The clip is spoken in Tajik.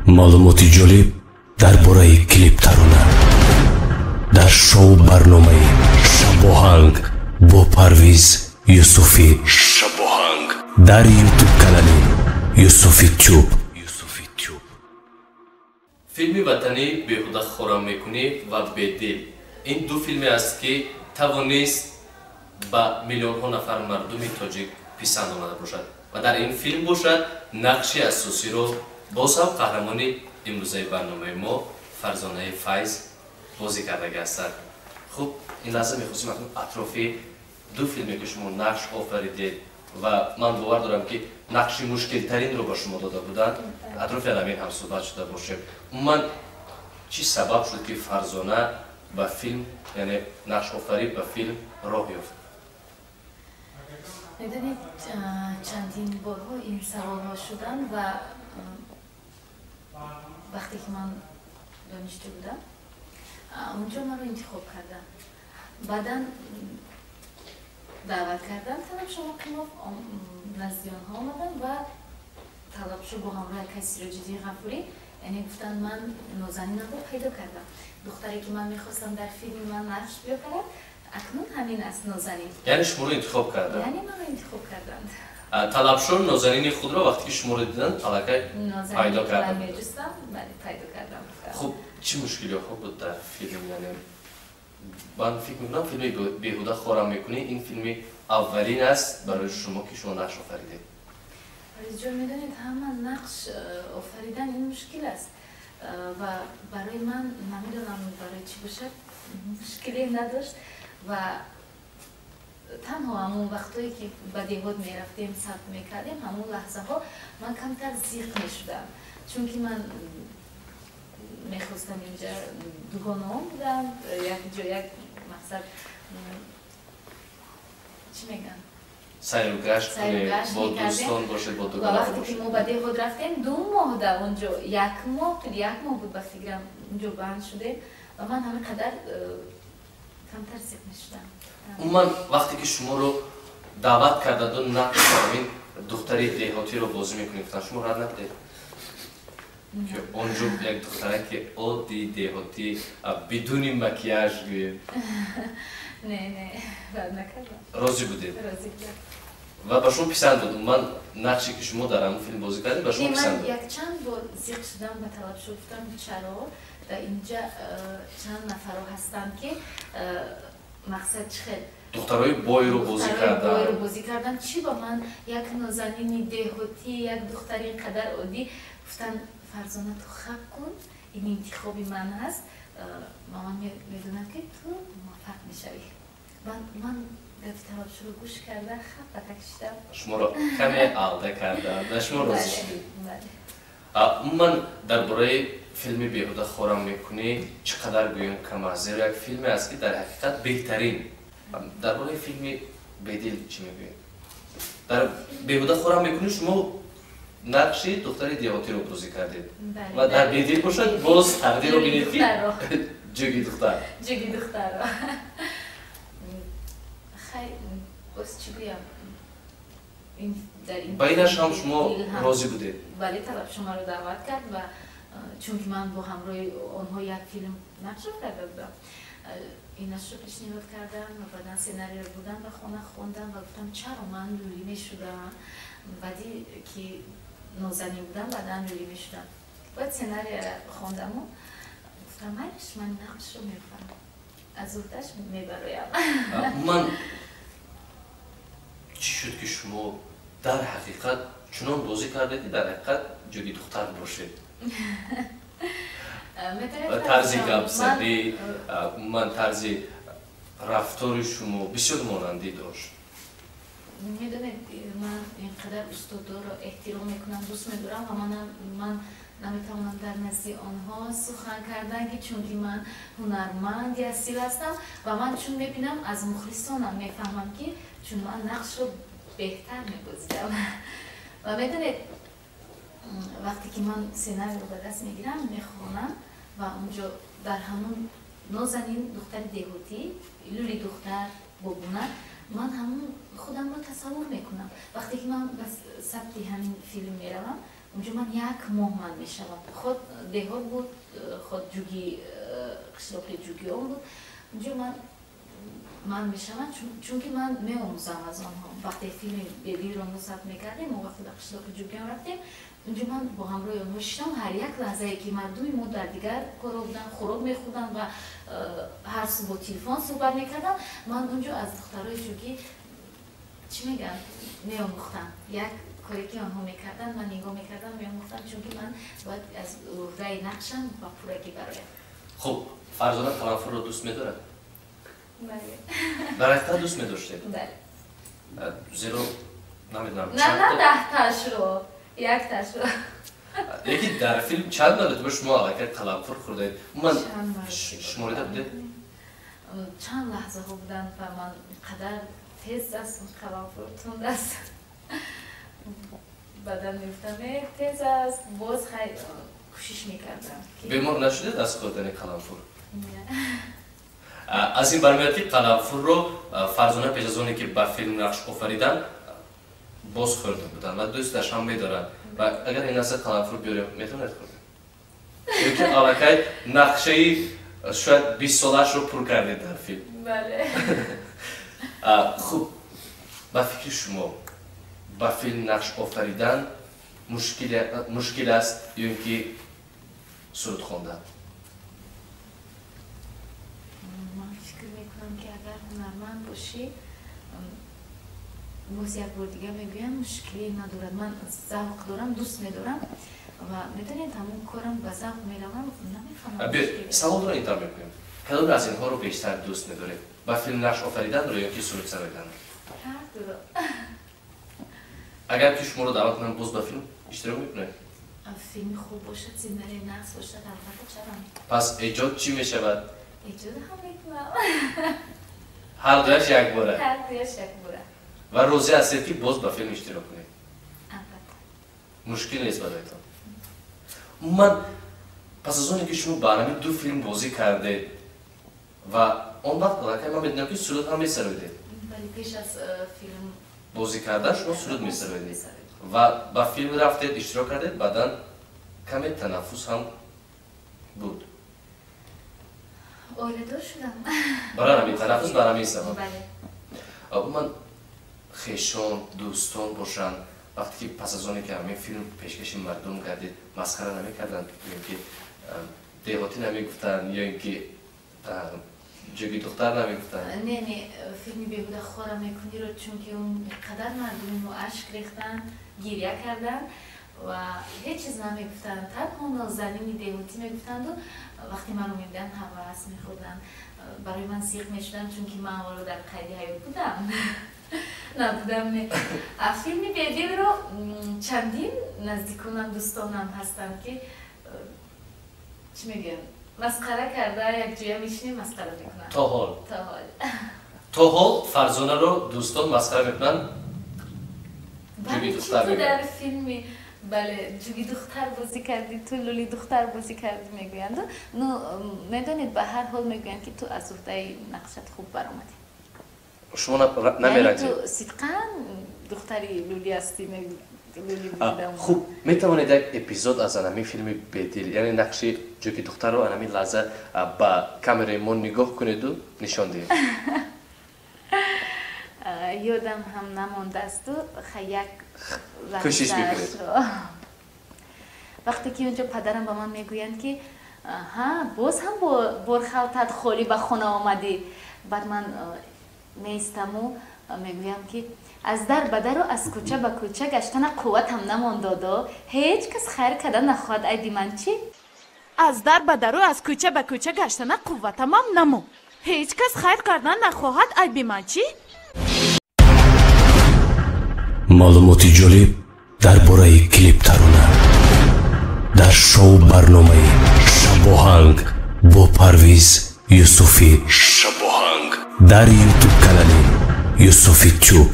Маълумоти ҷолиб дар бораи клип тарона дар шоу барномаи Шабоҳанг бо Парвиз Юсуфӣ. Шабоҳанг дар Ютуб канали Юсуфи Тюб. Филми ватанӣ «Беҳуда хорам мекунӣ» ва «Бедил» ин ду филме аст, ки тавонист ба миллионҳо нафар мардуми тоҷик писанд омада бошад ва дар ин филм бошад, нақши асосиро боз ҳам қаҳрамони имрӯзаи барномаи мо Фарзонаи Файз бозӣ кардагӣ ҳастанд. Хуб, ин лаҳза мехостим акнун атрофи ду филме, ки шумо нақш офаридед ва ман бовар дорам, ки нақши мушкилтаринро ба шумо дода буданд, атрофи ҳамин ҳам суҳбат шуда бошем. Умуман, чӣ сабаб шуд, ки Фарзона ба филм, яъне нақшофарӣ ба филм роҳ ёфт? Медонед, чандин борҳо ин саволҳо шуданд ва вақте ки ман донишҷӯ будам, унҷо маро интихоб карданд. Баъдан даъват карданд Талабшо Муқимов, назди онҳо омадам ва Талабшо бо ҳамроҳ акай Сироҷиддин Ғафурӣ, яъне гуфтанд: «Ман Нозанинамро пайдо кардам, духтаре ки ман мехостам дар филми ман нақш биёфарад, акнун ҳамин аст Нозанин». Яъне шуморо интихоб карданд? Яъне маро интихоб карданд. Талабшо Нозанини худро, вақте ки шуморо диданд, аллакай пайдо карданд. Меҷустам, бале, пайдо кардам. Хуб, чӣ мушкилиҳо буд дар филм? Яъне ман фикр мекунам, филми «Беҳуда хорам мекунӣ» ин филми аввалин аст барои шумо, ки шумо нақш офаридед. Парвизҷон, медонед, ҳама нақш офаридан ин мушкил аст ва барои ман, намедонам барои чӣ бошад, мушкиле надошт ва танҳо ҳамон вақтое ки ба деҳот мерафтем, сабт мекардем, ҳамон лаҳзаҳо ман камтар зиқ мешудам, чунки ман мехостам, инҷа дугонаом будам, як ҷо, як мақсад, чӣ мегӯям, сайру гашт кунед, бо дӯстон бошед, бо дугонаҳо. Вақте ки мо ба деҳот рафтем, 2 моҳ дар онҷо, як моҳ, як моҳ буд ба фикрам, унҷо банд шудем ва ман ҳамин қадар камтар зиқ мешудам. Умуман, вақте ки шуморо даъват кардаду нақши ҳамин духтари деҳотиро бозӣ мекунед гуфтанд, шумо рад накардед, ки онҷо як духтараки оддии деҳотӣ бидуни макияж гӯем? Не, не, рад накардам. Розӣ будед? Розӣ будам. Ва ба шумо писанд буд умуман нақше, ки шумо дар ҳамон филм бозӣ кардед, ба шумо писанд буд? Якчанд бор зиқ шудам, ба Талабшо гуфтам: «Чаро дар инҷа чанд нафаро ҳастанд, ки мақсад чӣ хел духтарои бойро бозӣ карданд?» Бойро бозӣ карданд, чӣ ба ман як нозанини деҳотӣ, як духтари ин қадар оддӣ? Гуфтанд: «Фарзона, ту хаб кун, ин интихоби ман ҳаст ва ман медонам, ки ту муваффақ мешавӣ». Ман гапи Талабшоро гӯш карда, хаб ба кашидам. Шуморо каме алда карданд ва шумо розӣ шудед. Умуман, дар бораи филми «Беҳуда хорам мекунӣ» чӣ қадар гӯем, кам аст, зеро як филме аст, ки дар ҳақиқат беҳтарин. Дар бораи филми «Бедил» чӣ мегӯед? Дар «Беҳуда хорам мекунӣ» шумо нақши духтари деҳотиро бозӣ кардед ва дар «Бедил» бошад, боз тақдирро бинед, ки ҷуги духтар. Ҷуги духтарро. Хай, боз чӣ гӯям? Ба инаш ҳам шумо розӣ будед? Бале, Талабшо маро даъват кард ва чунки ман бо ҳамроҳи онҳо як филм нақш карда будам, инашро пешниҳод кардам ва баъдан сценариро бурдам ба хона, хондам ва гуфтам: «Чаро ман лӯлӣ мешудам? Баъди ки нозанин будам, баъдан лӯлӣ мешудам». Баъд сценарияро хондаму гуфтам: «Майлиш, ман нақшро мехоҳам, аз уҳдаш мебароям». Ман чӣ шуд, ки шумо дар ҳақиқат чунон бозӣ кардед, ки дар ҳақиқат ҷуги духтар бошед? Ва тарзи гапзанӣ, умуман тарзи рафтори шумо бисёр монандӣ дошт. Медонед, ман инқадар устодоро эҳтиром мекунам, дӯст медорам ва ман наметавонам дар назди онҳо сухан кардан, ки чунки ман ҳунарманди асил ҳастам ва ман чун мебинам, аз мухлисонам мефаҳмам, ки чун ман нақшро беҳтар мебозидам. Ва медонед, вақте ки ман сценариро ба даст мегирам, мехонам ва онҷо дар ҳамон нозанин духтари деҳотӣ, лӯли духтар бобуна, ман ҳамон худамро тасаввур мекунам. Вақте ки ман ба сабти ҳамин филм меравам, Унҷо ман як моҳ ман мешавам. Худ деҳот буд, худ ҷуги, қишлоқи ҷугиён буд. Унҷо ман мешавам, чунки ман меомӯзам аз онҳо. Вақте филми Бедилро мо сабт мекардем, мо вақте ба қишлоқи ҷугиён рафтем, унҷо ман бо ҳамроҳи онҳо шиштам. Ҳар як лаҳзае ки мардуми мо дар дигар корҳо буданд, хӯрок мехӯрданд ва ҳар субҳ бо телефон суҳбат мекардам, ман унҷо аз духтарои ҷугӣ чӣ мегӯям, меомӯхтам. Як коре ки онҳо мекарданд, ман нигоҳ мекардам, меомӯхтам, чунки ман бояд аз уҳдаи нақшам ба пуррагӣ бароям. Хуб, Фарзона қаламфурро дӯст медорад? Бале. Дар ҳақиқат дӯст медоштед? Бале. Зеро намедонам. На 10 ташро, якташро. Лекин дар филм чанд маротиба шумо аллакай қаламфур хӯрдаед? Ман шуморида будед? Чанд лаҳзаҳо буданд ва ман қадар тез аст қаламфур, тунд аст. Баъдан мегуфтам, тез аст, боз хай кӯшиш мекардам. Бемор нашудед аз хӯрдани қаламфур? Аз ин бармеояд, ки қаламфурро Фарзона пеш аз оне ки ба филм нақш офаридан, боз хӯрда буданд ва дӯсташ ҳам медоранд. Ва агар ин лаҳза қаламфур биёрем, метавонед хӯрд? Ё ки аллакай нақшаи шояд 20 солаашро пур кардед дар филм? Бале. Хуб, ба фикри шумо, ба филм нақш офаридан мушкил аст ё ин ки суруд хондан? Ман фикр мекунам, ки агар ҳунарманд бошӣ, боз як бор дига мегӯям, мушкиле надорад. Ман завқ дорам, дӯст медорам ва медонед, ҳамон корам ба завқ меравам, намефаҳмам. Саволро ин тавр мекунем: кадоме аз инҳоро бештар дӯст медоред, ба филм нақш офариданро ё ки суруд сароиданро? Ҳардуро. Агар ки шуморо даъват кунам, боз ба филм иштирок мекунед? Филми хуб бошад, сценарий нағз бошад, албатта, чаро? Пас эҷод чӣ мешавад? Эҷод ҳам мекунам. Ҳар дуяш якбора? Ҳар дуяш якбора. Ва розӣ ҳастед, ки боз ба филм иштирок кунед? Албатта. Мушкил нест бароятон? Умуман, пас аз оне ки шумо ба ҳамин ду филм бозӣ кардед ва он вақт аллакай ман медонам, ки суруд ҳам месароидед. Бале, пеш аз филм бозӣ кардан шумо суруд месароидед ва ба филм рафтед, иштирок кардед, баъдан каме танаффус ҳам буд. Оиладор шудам. Барои ҳамин танаффус, бар ҳамин сабаб. Бале. Умуман, хешон, дӯстон бошанд, вақте ки пас аз оне ки ҳамин филм пешкаши мардум гардид, масхара намекарданд ё ин ки деҳотӣ намегуфтанд, ё ин ки ҷуги духтар намегуфтанд? Не, филми Беҳуда хора мекуниро, чунки он қадар мардуми мо ашк рехтанд, гиря карданд ва ҳеҷ чиз намегуфтанд, танҳо нозанини деҳотӣ мегуфтанду вақте маро медиданд, ҳавас мехӯрданд, барои ман зиқ мешуданд, чунки ман ҳоло дар қайди ҳаёт будам, набудам, не. А филми Бедилро чандин наздиконам, дӯстонам ҳастанд, ки чӣ мегӯям, масхара карда, якҷоя мешинем, масхара мекунанд. То ҳол? То ҳол. То ҳол Фарзонаро дӯстон масхара мекунанд, ҷуги духтар? Ту дар филми, бале, ҷуги духтар бозӣ кардӣ, ту лули духтар бозӣ кардӣ, мегӯянду. Ну, медонед, ба ҳар ҳол мегӯянд, ки ту аз уҳдаи нақшат хуб баромадӣ. Шумо намеранҷед? Ту сидқан духтари лули ҳастӣ. Хуб, метавонед як эпизод аз анами филми Бедил, яъне нақши ҷуги духтарро, анами лаҳза ба камераи мо нигоҳ кунеду нишон диҳед? Ёдам ҳам намондаасту як. Кӯшиш мекунед. Вақте ки онҷо падарам ба ман мегӯянд, ки ҳа, боз ҳам борхалтат холӣ ба хона омадӣ, баъд ман меистаму мегӯям, ки аз дар ба дару аз кӯча ба кӯча гаштана қувватам намондодо, ҳеҷ кас хайр карда нахоҳад, айби ман чӣ? Аз дар ба дару аз кӯча ба кӯча гаштана қувватамам намонд, ҳеҷ кас хайр кардан нахоҳад, айби ман чӣ? Маълумоти ҷолиб дар бораи клип тарона дар шоу барномаи Шабоҳанг бо Парвиз Юсуфӣ. Шабоҳанг дар Ютуб канали Юсуфи Тюб.